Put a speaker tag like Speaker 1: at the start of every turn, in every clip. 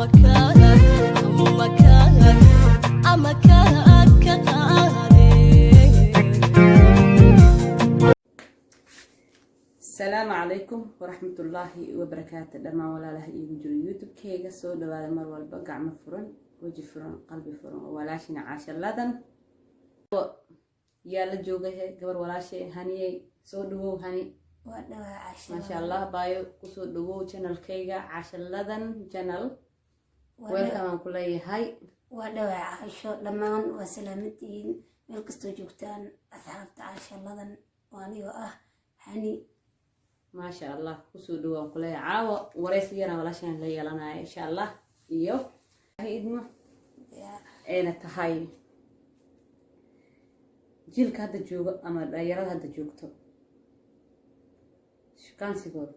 Speaker 1: Ama kaag, ama kaag, ama kaag ka qaadee.
Speaker 2: Asalaamu calaykum waraxmatullaahi wabarakaatu. Dhammaan walaalaha iigu jiro YouTube-keyga, soo dhawaada. Mar walba gacmo furan, weji furan, qalbi furan oo walaashina Caashaladan yaa la joogahe, gabar walaashay Haniyey. Soo dhawow, Hani.
Speaker 3: Waa dhawaa, Caasha.
Speaker 2: Maasha Allah, baayo, kusoo dhawow channelkayga, Caashaladan channel. Welcome aan ku leeyahay.
Speaker 3: Waa dhawaa, Caasho. Dhammaan waa salaamadtihiin meel kastoo joogtaan, asxaabta Caashaladan. Waa anigoo ah Hani.
Speaker 2: Maasha Allah, kusoo dhawaan ku leeyahay. Caawa waraysi yaraan walaashaan la yeelanaya, insha Allah, iyo idmo ayna tahay jiilka hadda joogo ama dhalinyarada hadda joogto shukaansigooda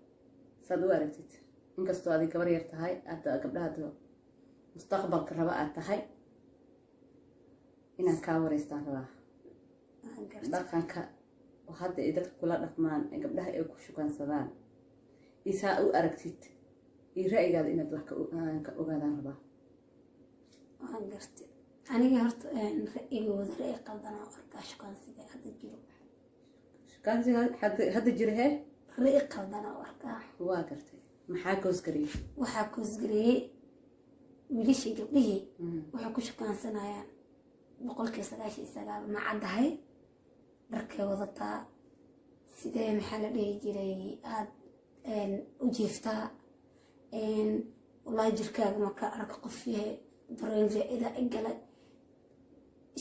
Speaker 2: saad u aragtid. Inkastoo adig gabar yar tahay, hadda gabdhaha hadda mustaqbalka raba aad tahay, inaan kaa wareystaan rabaa dhaqanka oo hadda ay dadka kula dhaqmaan ee gabdhaha ay ku shukaansadaan, isaa u aragtid iyo ra'yigaada inaad wax ka ogaadaan rabaa.
Speaker 3: Waan gartay. Aniga horta ra'yigooda ra'yi qaldan oo arkaa shukaansiga hadda jiro.
Speaker 2: Shukaansiga hadda jira hee?
Speaker 3: Ra'yi qaldan oo arkaa.
Speaker 2: Waa gartay. Maxaa koosgariyay?
Speaker 3: Waxaa koosgareeyey wiilashii, gabdhihii waxay ku shukaansanayaan 99% ma caddahay dharkay wadataa, sidee, maxaa la dhihi jiray, aada u jiiftaa, wallaahi jirkaaga marka arka qof yahay dareen zaa-ida i galay.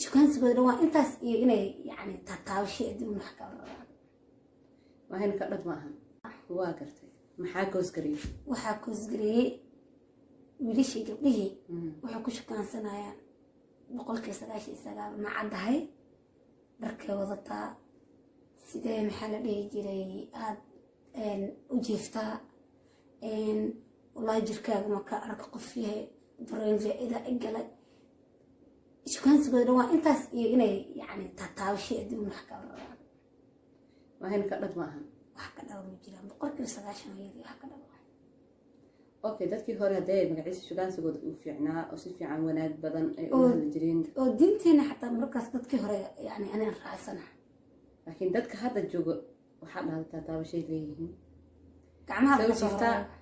Speaker 3: Shukaansigooda dhan waa intaas iyo inay yacni taataabasho adduun wax kala rabaan.
Speaker 2: Waxayna ka dhab ma aha. Waa gartay. Maxaa koosgariyay?
Speaker 3: Waxaa koosgareeyey wiilashii, gabdhihii waxay ku shukaansanayaan 99% ma caddahay dharkay wadataa, sidee, maxaa la dhihi jiray, aada u jiiftaa, wallaahi jirkaaga marka arka qof yahay dareen zaa-ida i galay. Shukaansigooda dhan waa intaas iyo inay yacni taataabasho adduun wax kala rabaan.
Speaker 2: Waxayna ka dhab ma aha.
Speaker 3: Wax ka dhaba ma jiraan. 90% yadii wax ka dhaba.
Speaker 2: Okay, dadkii hore haddee magaciisa shukaansigooda uu fiicnaa oo si fiican wanaag badan ay u hadli jireen.
Speaker 3: Oo diinteena xataa markaas dadkii hore yani anaan raacsana.
Speaker 2: Laakiin dadka hadda jooga waxaa dhahda taataabashay leeyihiin.
Speaker 3: Gacmaha
Speaker 2: See u
Speaker 3: kasoo
Speaker 2: jiiftaa,
Speaker 3: horreeya.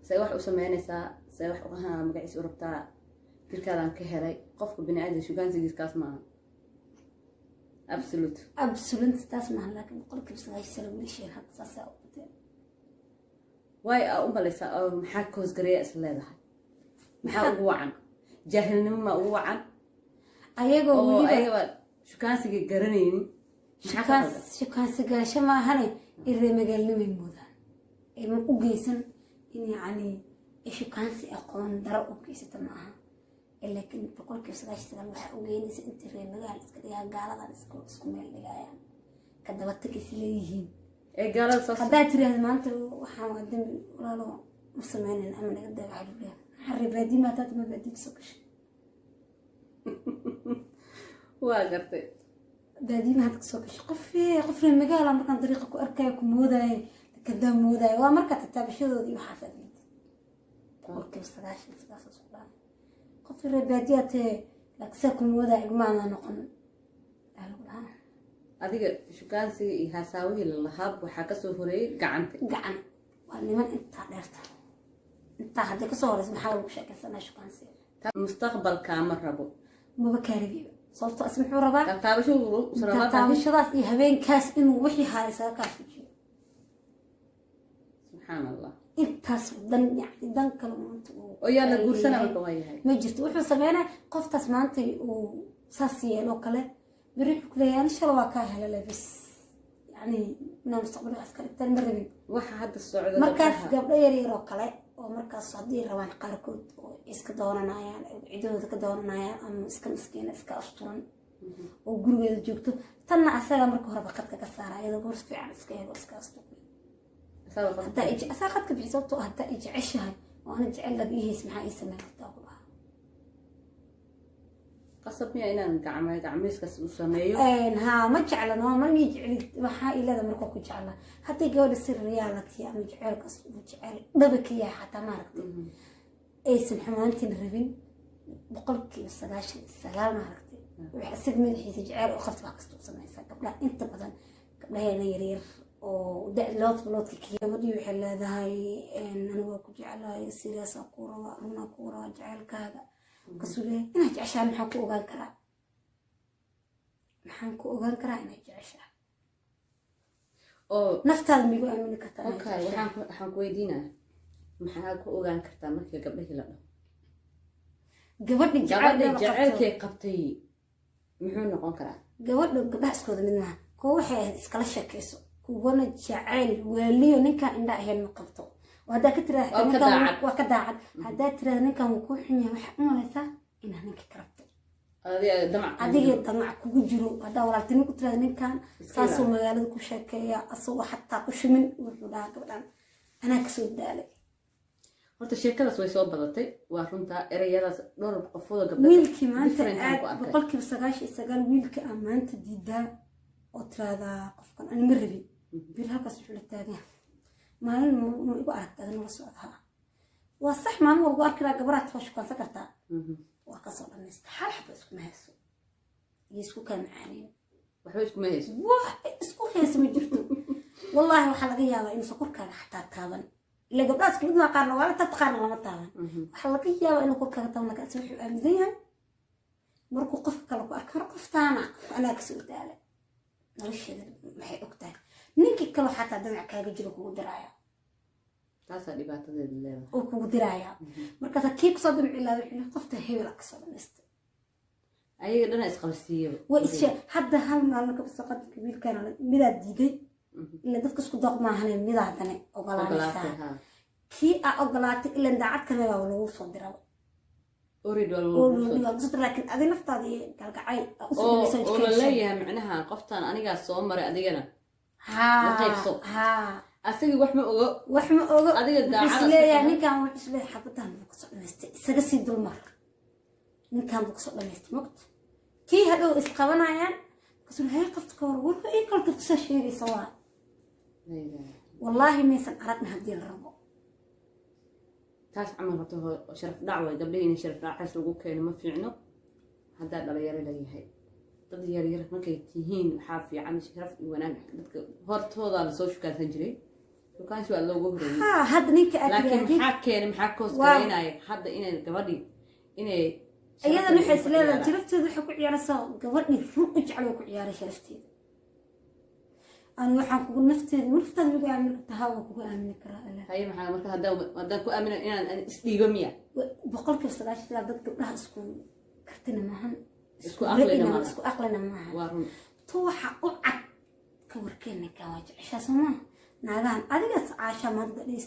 Speaker 2: See wax u sameynaysaa, see wax magaciisa u rabtaa, jirkaadaan ka helay. Qofka bini aadam shukaansigiis kaas maaha, absolute.
Speaker 3: Absolute taas maaha, laakiin 90% sano wiilasheen hadda saasaa u bateen.
Speaker 2: Waay aa u malaysaa oo maxaa koosgareeya is leedahay? Maxaa ugu wacan? Jaahilnimo maa ugu wacan?
Speaker 3: Ayagoo
Speaker 2: oo
Speaker 3: weliba
Speaker 2: ayagaba shukaansigii garanaynin, maxaa ka qaldan?
Speaker 3: Shukaansi garasho maahane, iree magaalnimay moodaan. Ma u geysan in yacni shukaansi aqoon daro u geysata ma aha. Laakiin 99% waxaa u geynaysa inta reer magaal iska dhigaa, gaaladan isku meel dhigayaan, ka daba tag is leeyihiin.
Speaker 2: Ee gaalada soo
Speaker 3: Haddaad tiraahdo maanta waxaan waa dembi, walaalo, ma sameynayn ama naga daa, waxaa lagu leeyahay maxaa reer baadiye ma hadaad ma baadiye kasoo gashay?
Speaker 2: Waa gartay.
Speaker 3: Baadiye ma hadda kasoo gashay? Qof reer magaala markaan dariiqa ku arkaayo ku moodaayo, kadaa moodaayo. Waa markaa tataabashadooda iyo waxaas aad liidid. 90% sidaas isku dhaafay. Qof reer baadiyaa tee, laakiin saa ku moodaayo igmaana noqon aa lagu dhahaa.
Speaker 2: Adiga shukaansiga iyo haasaawihii lalahaa waxaa kasoo horeeyay gacanta.
Speaker 3: Gacan waa niman intaa dheerta, intaa hadday kasoo horeysa maxaa lagu sheekaysanaa shukaansiga?
Speaker 2: Mustaqbalkaa ma rabo.
Speaker 3: Maba kaarabiba, sababtoo as muxuu rabaa?
Speaker 2: Taataabasho rabaa.
Speaker 3: Taabashadaas iyo habeenkaas inuu wixii haaya isaga kaa fujiyo.
Speaker 2: Subxaan Allah.
Speaker 3: Intaas dan, yani dan kale maanta uu
Speaker 2: Oo yaa la guursana
Speaker 3: leeyahay.
Speaker 2: Marka waa yahay.
Speaker 3: Ma jirto. Wuxuu sameynaya qoftaas maanta uu saas yeeloo kale, beri wuxuu kuleeyahay ani shala waa kaa helale bas, yani inaa mustaqbal wax iska dhigtaan ma rabin.
Speaker 2: Waxa hadda socda
Speaker 3: Markaas
Speaker 2: gabdhaha.
Speaker 3: Gabdho yar yar oo kale oo markaas haddii rabaan qaarkood oo iska doonanayaan, cidahooda ka doonanayaan, ama iska miskiina, iska asturan oo gurigeeda joogto, tanna asaga marka horeba qadka ka saara, iyadoo goor fiican iska eego, iska asturan.
Speaker 2: Asaga qofka-
Speaker 3: Haddaa asaga qadka bixi, sababtoo ah haddaa i jeceshahay oo ana jecel laga ihays, maxaa ii sameyn kartaa ku dhaha.
Speaker 2: Qasab miya inaan gacmiiskaas u sameeyo?
Speaker 3: Haa, ma jecla no, ma mii jeclid, waxaa ilada markaa ku jecla. Haddii gabadha si reality ama jeceelkaas uu jecel dhaba ka yahay xataa, maaragtay. Aysan xumaantiin rabin 99%, maaragtay, wax isaga madaxiisa jeceyl u qabta wax kasta u samaysaa. Gabdhaha inta badan, gabdhaheena yaryar oo loodka loodka ka, gabadhii waxay leedahay, "Anigu waa ku jeclahay, sidaasaa kuu rabaa, runaa kuu rabaa jaceylkaaga." Kasuu leeyahay, "Inaad jeceshahay maxaan ku ogaan karaa? Maxaan ku ogaan karaa inaad jeceshahay?"
Speaker 2: Oo
Speaker 3: Naftaada miigu aamini kartaa inaad
Speaker 2: Okay.
Speaker 3: jeceshahay?
Speaker 2: Waxaan ku weydiinaa, maxaa ku ogaan kartaa markii gabdhahii la dhaho?
Speaker 3: Gabadhi
Speaker 2: Gabadha
Speaker 3: jecel
Speaker 2: jaceylkay qabtay muxuu noqon karaa?
Speaker 3: Gabadha, gabdhaha iskooda mid maaha. Kuwa waxay ahayd iskala sheekayso, kuwana jacayl waaliyo ninkaan indha ahayn ma qabto. Oo haddaa ka tiraahda
Speaker 2: Waa ka
Speaker 3: ninkaan
Speaker 2: daacad.
Speaker 3: Waa ka daacad. Haddaa tiraahda ninkan wuu kuu xun yahay, waxaa u malaysaa inaad ninka ka rabto.
Speaker 2: Adiga damac.
Speaker 3: Adiga damac kugu jiro. Haddaa walaaltinimo ku tiraahda ninkan
Speaker 2: Iska
Speaker 3: saasuu
Speaker 2: ilaali.
Speaker 3: magaalada ku sheekeeya, asagoo xataa ku shumin, wuxuu dhahaa, "Gabadhan anaa kasoo daalay."
Speaker 2: Horta sheekadaas way soo badatay, waa runtaa. Ereyadaas dhowr qofooda gabdha
Speaker 3: Wiilkii maanta
Speaker 2: different aan
Speaker 3: aad
Speaker 2: ku arkay.
Speaker 3: 99% wiilka aa maanta diidaa oo tiraahdaa, "Qofkan ani ma rabin," bir halkaas wuxuu la taagan yahay, "Maalin ma igu aragta adina la socdaa?" Waa sax, maalin walba arki lahaa gabaraad waa shukaansan kartaa. Waa kasoo dhamaysta, hal xaba iskuma hayso iyo isku kaa macaaneen.
Speaker 2: Waxba iskuma hayso.
Speaker 3: Wax isku hayso ma jirto wallaahi. Waxaa laga yaabaa inuusan korkaaga xataa taaban, ila gabdhaha isku mid maa, qaarna waa la taabta, qaarna lama taaban. Waxaa laga yaabaa inuu korkaaga taaban, laakiin asaga wuxuu aaminsan yahay markuu qofka kale ku arko, "Hor qoftaana anaa kasoo daalay nolosheeda." Maxay og tahay? Ninkii kaloo xataa damac kaaga jiro kugu diraaya.
Speaker 2: Taasaa dhibaatadeeda leedahay.
Speaker 3: Oo kugu diraaya. Markaasa kii kusoo damci lahaa wuxuu leeyahay, "Qofta hebel aa kasoo dhamaystay."
Speaker 2: Ayaga dhana isqabsiiyaba.
Speaker 3: Waa ishe hadda hal maalin ka soo qadka wiilkan midaad diiday, ila dadka isku dooq maahane, midaadane ogolaanaysaa.
Speaker 2: Ogolaatay, ha.
Speaker 3: Kii aa ogolaatay, ilan daacad kale baa lagu soo diraba.
Speaker 2: Already waa
Speaker 3: oo
Speaker 2: lagu
Speaker 3: lagu
Speaker 2: soo
Speaker 3: waa lagu soo dira, laakiin adi naftaada iyo galgacayl aa usoo
Speaker 2: oo
Speaker 3: dhibaysa.
Speaker 2: oo la leeyahay macnaha, "Qoftaan anigaa soo maray, adigana la qaybso." Asagii wax ma ogo.
Speaker 3: Wax ma ogo.
Speaker 2: Adiga
Speaker 3: Wuxuu
Speaker 2: daacad
Speaker 3: isleeyahay
Speaker 2: aad
Speaker 3: ninkan, wuxuu isleeyahay, "Xabadan buu kasoo dhamaystay, isaga sii dulmar, ninkan buu kasoo dhamaystay." Mogta kii hadhow isqabanayaan, markaasuu hay qofta ka hor warka ii kala turtusaa sheegaysa. Waa wallaahi maysan aragna haddii la rabo.
Speaker 2: Taas camal horta sharaf dhac waay. Gabdhihi in sharaf dhacaas lagu keeno ma fiicno. Haddaa dhalinyaro leeyahay, dad yaryar markay tihiin, waxaa fiican sharaf iyo wanaag. Dadka hortoodaa lasoo shukaansan jiray, shukaansi waa loogu horeeyey.
Speaker 3: Ha, hadda ninka aad
Speaker 2: Laakiin
Speaker 3: tirahdid
Speaker 2: maxaa keenay, maxaa koos garaynaya hadda inay gabadhii inay
Speaker 3: Iyadan waxay is leedahay
Speaker 2: sharafta
Speaker 3: sharafteeda waxay ku ciyaaraysaa. Gabadhii run u jecel way ku ciyaaray sharafteeda. Ani waxaan kugu nafteeda, naftaada migu aamini kartaa? Ha, waa kugu aamini karaa Allah.
Speaker 2: Haye, maxaa marka haddaan ku aamino inaan isdhiibo miya?
Speaker 3: 99% dad gabdhaha isku kartina maahan.
Speaker 2: Isku aqlina
Speaker 3: ra'yina
Speaker 2: maaha.
Speaker 3: Isku aqlina maaha.
Speaker 2: Waa run.
Speaker 3: Tu waxa u cad ka warkeen, ninkan waa jeceshaa soo maaha? Naagahan adigas caasha maanta dhis,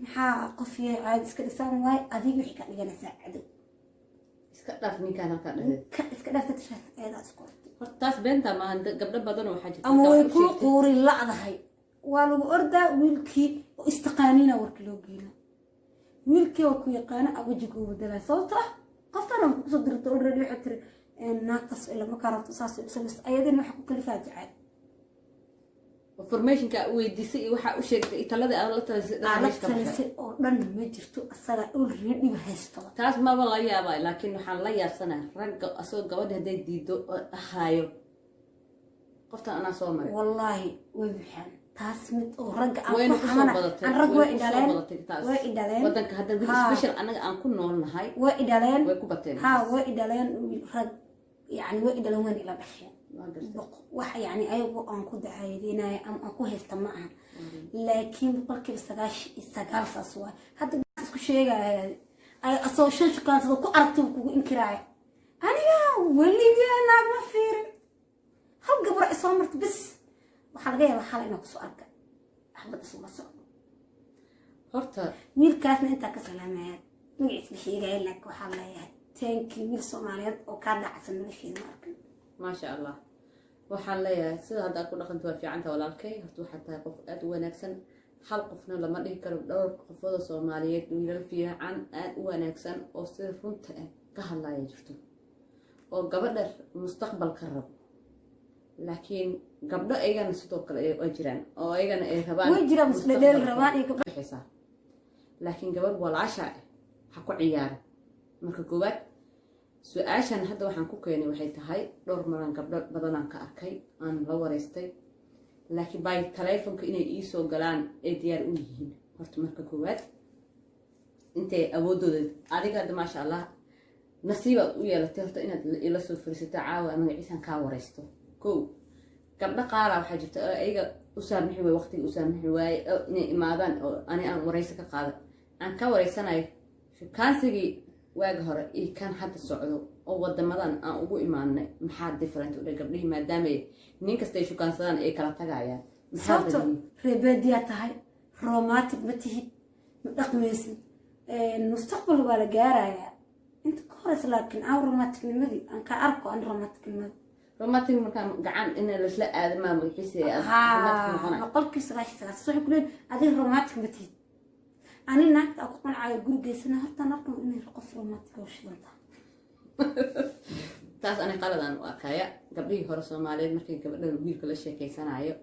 Speaker 3: maxaa qof yahay caadi iska dhisaan waaye, adiga wixii ka dhiganaysaa cadow.
Speaker 2: Iska dhaaf ninkaan halkaa dhexdeed.
Speaker 3: Ka iska dhaafta tiraahda ayadaa isku ortay.
Speaker 2: Horta taas beentaa maahan. Gabdho badan waxaa jirta
Speaker 3: Ama
Speaker 2: markaa
Speaker 3: way
Speaker 2: wax u
Speaker 3: kuu
Speaker 2: sheegtay.
Speaker 3: quuri la'dahay, waa lagu ordaa wiilkii oo istaqaaniina warka loo geena. Wiilkii waa ku yaqaana, a wejiga u bedelaa, sababto ah qoftaan ama kusoo dirto already. Waxay tiri naagtaas ila markaa rabto saas u samaysta, ayadana waxa ku kalifaa jacayl.
Speaker 2: Informationka weydiisay iyo waxaa u sheegtay iyo taladii aad la talisay dhan
Speaker 3: Aad la
Speaker 2: meesha ka baxay.
Speaker 3: talisay oo dhan ma jirto, asaga already haystaba.
Speaker 2: Taas maba la yaabaa, laakiin waxaan la yaabsanaa ragga asagoo gabadha hadday diido oo dhahaayo, "Qoftan anaa soo maray."
Speaker 3: Wallaahi way buuxaan taas mid oo ragga aan
Speaker 2: Wayna
Speaker 3: ku
Speaker 2: kusoo
Speaker 3: xamana
Speaker 2: badatay.
Speaker 3: Aan rag way
Speaker 2: Way kusoo
Speaker 3: idhaleen.
Speaker 2: badatay taas.
Speaker 3: Way idhaleen.
Speaker 2: Wadanka hadda weli special anaga aan ku nool nahay.
Speaker 3: Way idhaleen.
Speaker 2: Way ku bateen.
Speaker 3: Ha, way idhaleen rag, yani way idhaleen, wayna ila dhasheen.
Speaker 2: Waa gartay.
Speaker 3: Wax yani ayagu aan ku dacayadeynaya ama aan ku haysta ma aha, laakiin 99% saas waay. Hadda isku sheegaya ay asoo shan shukaansado ku aragtay kugu inkiraaya, "Aniga weligaa naag ma fiirin, hal gabra isoo marta bis." Waxaa laga yaabaa xalay inaa kusoo arka axbad isula socdo.
Speaker 2: Horta
Speaker 3: Wiilkaasna intaa ka salaamaya, magaciis ma sheegaya, laakiin waxaa leeyahay taankii wiil Soomaaliyeed oo kaa dhacsan nolosheeda ma arkin.
Speaker 2: Maasha Allah, waxaan leeyahay sida hadda aad ku dhaqanta waa fiicanta walaalkay. Horta waxaad tahay qof aada u wanaagsan. Hal qofna lama dhihi karo, dhowr qofooda Soomaaliyeed, wiilal fiican, aada u wanaagsan oo sida runta ah ka hadlaya jirto oo gabadha mustaqbalka rabo, laakiin gabdho ayagana sidoo kale ay jiraan oo ayagana ay rabaan
Speaker 3: Way jiraan isdhedheel
Speaker 2: mustaqbalka
Speaker 3: rabaan iyo gabdho.
Speaker 2: Bixisa. Laakiin gabadh walaasha ah Ha ku ciyaarin. Marka koowaad, su-aashan hadda waxaan ku keenay waxay tahay dhowr maraan gabdho badanaan ka arkay, aan la wareystay, laakiin by taleefonka inay iisoo galaan ay diyaar u yihiin. Horta marka koowaad, intay awoodooda adiga hadda, maasha Allah, nasiibaad u yeelatay horta inaad ila soo fariisato caawa, magaciisan kaa wareysto. Kow, gabdho qaara waxaa jirta oo ayaga u saamixi waaye, waqtiga u saamixi waaye oo inay imaadaan oo ani aan wareyso ka qaada, aan ka wareysanayo shukaansigii waaga hore iyo kan hadda socdo oo wadamadan aan ugu imaanay. Maxaa different u dheh gabdhihii, maadaama nin kasta ay shukaansadaan ay kala tagayaan? Maxaa
Speaker 3: Sababto
Speaker 2: badiyey?
Speaker 3: Reebaadiyaa tahay, romantic ma tihid, ma dhaqmaysid, mustaqbal waa la gaarayaa inta ka horeysa, laakiin aan romanticnimadii aan ka arko, aan romanticnimada.
Speaker 2: Romantic markaa gacan in laisla aado maa magaciisa romantic noqonay?
Speaker 3: 99%. Waxay ku leeyihin, adiga romantic ma tihid. Ani naagta aan ku qancayo gurigeysana hortaan arko inay qof romantic oo shidan tahay.
Speaker 2: Taas ani qaladaan u arkaya. Gabdhihii hore Soomaaliyeed markay gabadha wiilka la sheekeysanayo,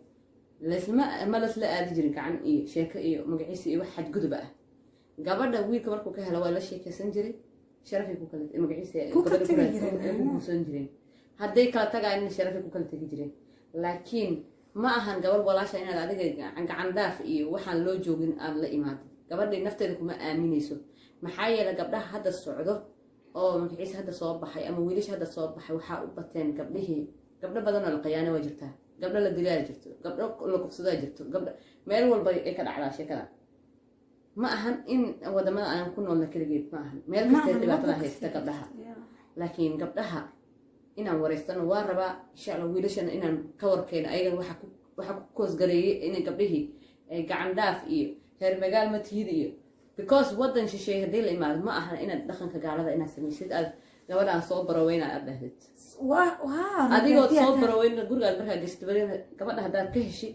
Speaker 2: laysma ma lasla aadi jirin gacan iyo sheeko iyo magaciisa iyo wax xadgudub ah. Gabadha wiilka markuu ka helo waa la sheekeysan jiray, sharafay ku kala magaciisa
Speaker 3: Ku kala
Speaker 2: gabadha
Speaker 3: tegi jireen.
Speaker 2: Ay ku guursan jireen. Hadday kala tagayna sharafay ku kala tegi jireen. Laakiin ma ahan gabadh walaasha inaad adiga gacan dhaaf iyo waxaan loo joogin aada la imaado. Gabadhii nafteeda kuma aaminayso. Maxaa yeelay, gabdhaha hadda socdo oo magaciisa hadda soo baxay ama wiilasha hadda soo baxay waxaa u bateen gabdhihii. Gabdho badan oo la khiyaano waa jirtaa, gabdho la dilaa jirto, gabdho la kufsadaa jirto, gabdho meel walba ay ka dhacdaa sheekada. Ma ahan in wadamada aan ku noolna keligeed, ma ahan, meel kasta dhibaatada haysta gabdhaha. Laakiin gabdhaha inaan wareystano waa rabaa, insha Allah. Wiilashana inaan ka warkeeno ayagan waxa ku koosgareeyay inay gabdhihii ay gacan dhaaf iyo reer magaal ma tihid iyo because wadan shisheeye haddii la imaado, ma ahan inaad dhaqanka gaalada inaad samaysid, aad gabadhaan soo baraweyna aad dhahdid.
Speaker 3: Waa
Speaker 2: Adigood soo baraweyna gurigaad markaa geysid, gabadha haddaad ka heshid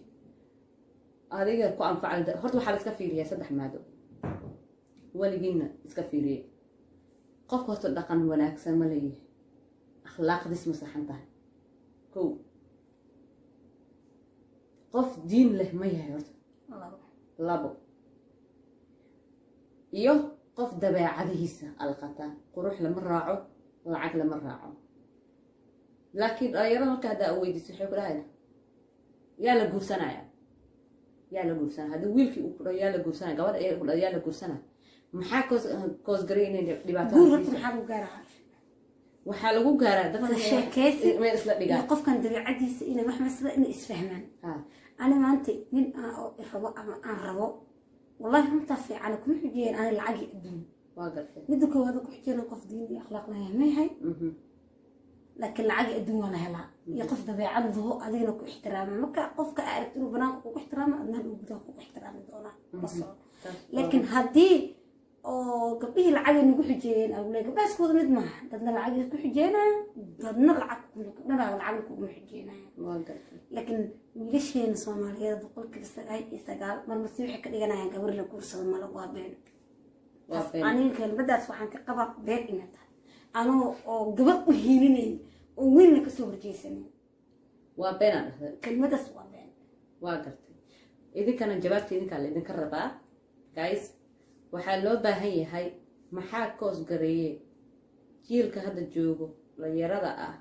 Speaker 2: adiga ku anfacda. Horta waxaa la iska fiiriyaa saddex maado, weligiinna iska fiiriye. Qofka horta dhaqan wanaagsan ma leeyahay? Akhlaaqdiis ma saxan tahay? Kow, qof diin leh ma yahay horta? Labo, iyo qof dabeecadihiisa alqataa. Qurux lama raaco, lacag lama raaco. Laakiin dhalinyarada marka haddaa u weydiiso, waxay ku dhahayan, "Yaa la guursanaya? Yaa la guursanaya?" Haddii wiilkii uu ku dhaho, "Yaa la guursanaya?" Gabadha iyaga ku dhaho, "Yaa la guursanaya?" Maxaa koosgaray inay dhibaatada
Speaker 3: Guur horta
Speaker 2: siiso?
Speaker 3: maxaa lagu gaaraa?
Speaker 2: Waxaa lagu gaaraa dadka
Speaker 3: Wada sheekaysi
Speaker 2: meel isla
Speaker 3: iyo
Speaker 2: dhigaan.
Speaker 3: Qofkan dabeecadiisa inay wax masla inay isfahmaan. Ani maanta nin aan oo i rabo ama aan rabo, wallahi runtaa fiican, kuma xujiyeen ani lacag iyo adduun.
Speaker 2: Waa gartay.
Speaker 3: Midda koowaad ku xujiyeen, qof diin iyo akhlaaq leeyahay ma yahay? Laakiin lacag iyo adduun waa la helaa, iyo qof dabeecad laho, adigana ku ixtiraama. Marka qofka aa aragti inuu banaanka kugu ixtiraamo, adna hadhow gudaha kugu ixtiraami doonaa, la soco. Laakiin haddii oo gabdhihii lacagay nagu xujeeyeen awle, gabdhaha isku wada mid maaha. Dadna lacag ku xujeenaya, dadna lacag gabdhana lacagna kuguma xujeenaya.
Speaker 2: Waa gartay.
Speaker 3: Laakiin wiilasheena Soomaaliyeed 99% marmasi waxay ka dhiganayaan gabar la guursado mala. Waa been.
Speaker 2: Waa been.
Speaker 3: Aniga kelmadaas waxaan ka qabaa been inay tahay, anoo oo gabar u hiilinayn oo wiilna kasoo horjeysanayn.
Speaker 2: Waa beenaa dhahday.
Speaker 3: Kelmadaas waa been.
Speaker 2: Waa gartay. Idinkana jawaabta idinkaa la idinka rabaa, guys. Waxaa loo baahan yahay, maxaa koos gareeye jiilka hadda joogo, dhalinyarada ah,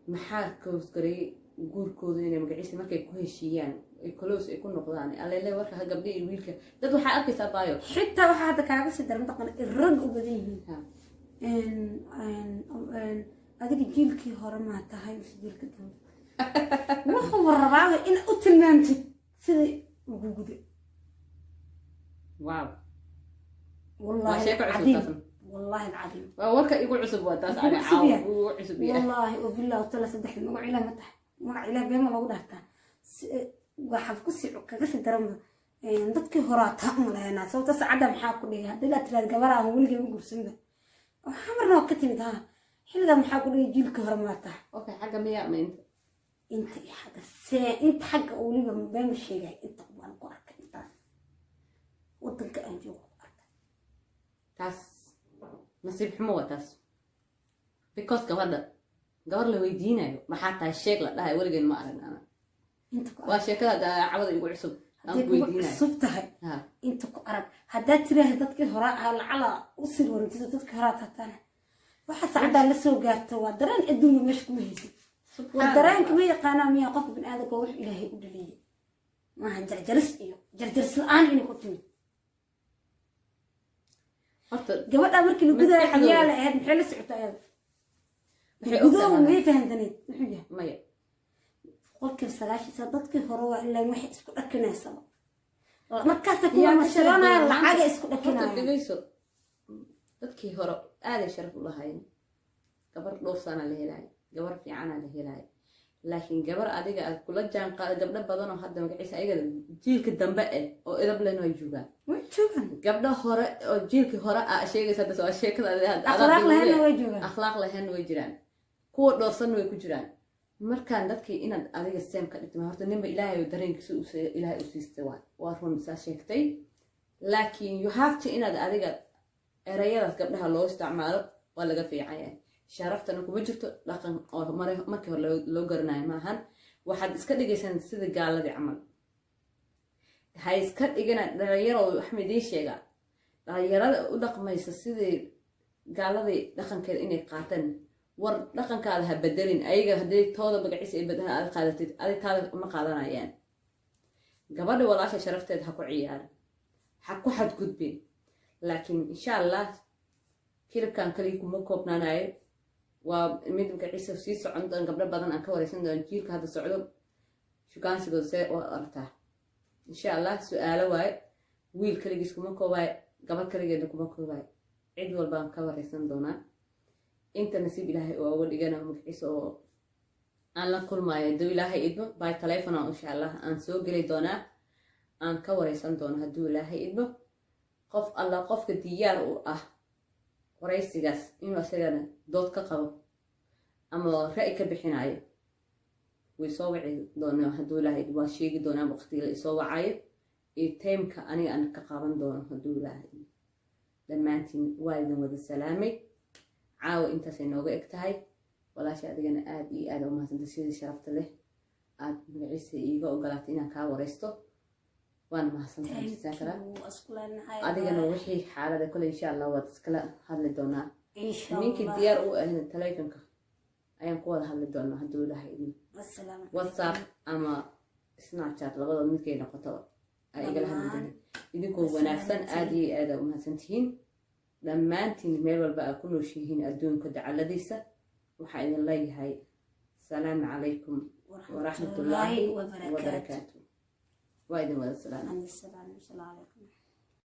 Speaker 2: maxaa koos gareeye guurkooda inay magaciisa markay ku heshiiyaan ay close ay ku noqdaan alele warka gabdhi iyo wiilka? Dad waxaa arkaysaa, baayo.
Speaker 3: Xitaa waxaa hadda kaaga sii daran dhaqan ay rag u badan yihiin. Adiga jiilkii hore maa tahay mise jiilka dambe? Wuxuu rabaaba in u tilmaamtid sidai ugu guday.
Speaker 2: Wow.
Speaker 3: Wallaahi
Speaker 2: Waa sheeko cusub
Speaker 3: alcadiim.
Speaker 2: taasna.
Speaker 3: Wallaahi alcadiim.
Speaker 2: Waa warka igu cusub, waa taas.
Speaker 3: Kugu
Speaker 2: Ani
Speaker 3: cusub
Speaker 2: caawa
Speaker 3: yahay.
Speaker 2: igu cusub yahay.
Speaker 3: Wallaahi oo billahi tala, saddex magac Ilaah ma tahay? Magac Ilaah beema loogu dhaartaa. Waxaad kusii kaga sii daranba dadkii horaa taa umaleynaa. Sababta saacadda maxaa ku dhigay haddii laa tiraad gabar aan weligay ma guursanba, waxaa marna waa ka timid ha xilligaa, maxaa ku dhigay jiilkii hore maa tahay?
Speaker 2: Okay, xagga miya ma inta?
Speaker 3: Inta iyo xagga see, inta xagga weliba beema sheegay, inta waan ku arkay, intaas wadanka aan joogo ku arkay.
Speaker 2: Taas nasiib xumo waa taas, because gabadha gabar la weydiinayo, "Maxaa tahay? Sheeg," la dhahay, weligeen ma arag ana.
Speaker 3: Inta ku
Speaker 2: Waa sheekada cawada igu cusub.
Speaker 3: Hadday
Speaker 2: Aan
Speaker 3: kugu
Speaker 2: weydiinayo.
Speaker 3: cusub tahay,
Speaker 2: Ha.
Speaker 3: inta ku arag haddaad tiraahda dadkii horaa ah, lacala u sir wareegtida dadkii horaa taatana, waxa saacaddaa la soo gaarta waa dareen adduunka meesha kuma haysid. Waa dareenka ma yaqaanaa miyaa? Qofka biniaadamka wax Ilaahay u dhaliyay maaha jarjaris iyo jarjaris la-aan inay ku timid.
Speaker 2: Horta
Speaker 3: Gabadha markii la gudaayo
Speaker 2: maskaxdooda.
Speaker 3: Ciyaala ahayd, maxay la socota ayada?
Speaker 2: Waxay
Speaker 3: Gudoow
Speaker 2: ogtahay.
Speaker 3: Miyay fahamsaneyd muxuu yahay?
Speaker 2: Maya.
Speaker 3: 90% dadkii hore waa ilaa waxay isku dhakinaysaba markaasa kuwa
Speaker 2: Yaa ka sharaf
Speaker 3: masiranaya
Speaker 2: badan
Speaker 3: lacaga
Speaker 2: maanta.
Speaker 3: isku
Speaker 2: Horta
Speaker 3: dhakinaya.
Speaker 2: Dhegeyso, dadkii hore aaday sharaf u lahaayeen. Gabar dhoofsaana la helaayo, gabar fiicana la helaayo, laakiin gabar adiga aad kula jaan qaada, gabdho badan oo hadda magaciisa ayaga jiilka dambe eh oo edab lehna way joogaan.
Speaker 3: Way joogaan.
Speaker 2: Gabdho hore oo jiilkii hore aa sheegaysa hadda waa sheekada
Speaker 3: Akhlaaq lahaynna way joogaan.
Speaker 2: Akhlaaq lahayn way jiraan, kuwa dhoorsanna way ku jiraan. Markaan dadkii inaad adiga same ka dhigtay, horta ninba Ilaahay dareenkiisa Ilaahay u siistay. Waa run saa sheegtay, laakiin you have to inaad adiga erayadaas gabdhaha loo isticmaalo waa laga fiican yahay. Sharaftana kuma jirto, dhaqan oo markii hore loo garanayo maahan. Waxaad iska dhigaysaan sida gaaladii camal. Ha iska dhigina, dhalinyaro. Waxma idiin sheegaa, dhalinyarada u dhaqmaysa sidii gaaladii dhaqankeeda inay qaataan, war dhaqankaada ha bedelin. Ayaga haddii tooda magaciisa ay bedelaan aad qaadatid, adig taada ma qaadanayaan. Gabadha walaasha sharafteeda ha ku ciyaarin, ha ku xadgudbin. Laakiin insha Allah clipkan kaliya kuma koobnaanayo, waa mid magaciisa sii socon doon. Gabdho badan aan ka wareysan doon jiilka hadda socdo shukaansigooda see u aragtaa. Insha Allah su-aalo waaye, wiil kaligiis kuma koobaayo, gabadh kaligeedna kuma koobaayo, cid walbaan ka wareysan doonaa inta nasiib Ilaahay oo uga dhigana magaciisa oo aan la kulmaayo. Hadduu Ilaahay idmo, by telephone insha Allah aan soo geli doonaa, aan ka wareysan doono hadduu Ilaahay idmo. Qof alla qofka diyaar u ah wareysigaas inuu isagana dood ka qabo ama ra'yi ka bixinayo way soo wici doonaa hadduu Ilaahay idmo. Waa sheegi doonaa waqtiga la isoo wacayo iyo timeka aniga aan ka qaban doono hadduu Ilaahay idmo. Dhammaantiin waa idin wada salaamay. Caawa intaasay nooga eg tahay. Walaasha, adigana aad iyo aad umahadsanta sidii sharafta leh aad magaciisa iiga ogolaatay inaan kaa wareysto. Waana mahadsantahay, jazaakala. Adigana wixii xaalada kole insha Allah waad iskala hadli doonaa. Ninkii diyaar u ahna taleefonka ayaan ku wada hadli doonaa hadduu Ilaahay idmo. WhatsApp ama Snapchat, labada midkay noqotaba ay igala hadli doonaan. Idinkoo wanaagsan, aad iyo aad aa umahadsantihiin dhammaantiin meel walba aa ku nooshihiin adduunka dacaladiisa. Waxaa idin leeyahay asalaamu calaykum waraxmatullaahi wabarakaatu. Waa idin wada salaam.
Speaker 3: Salaam.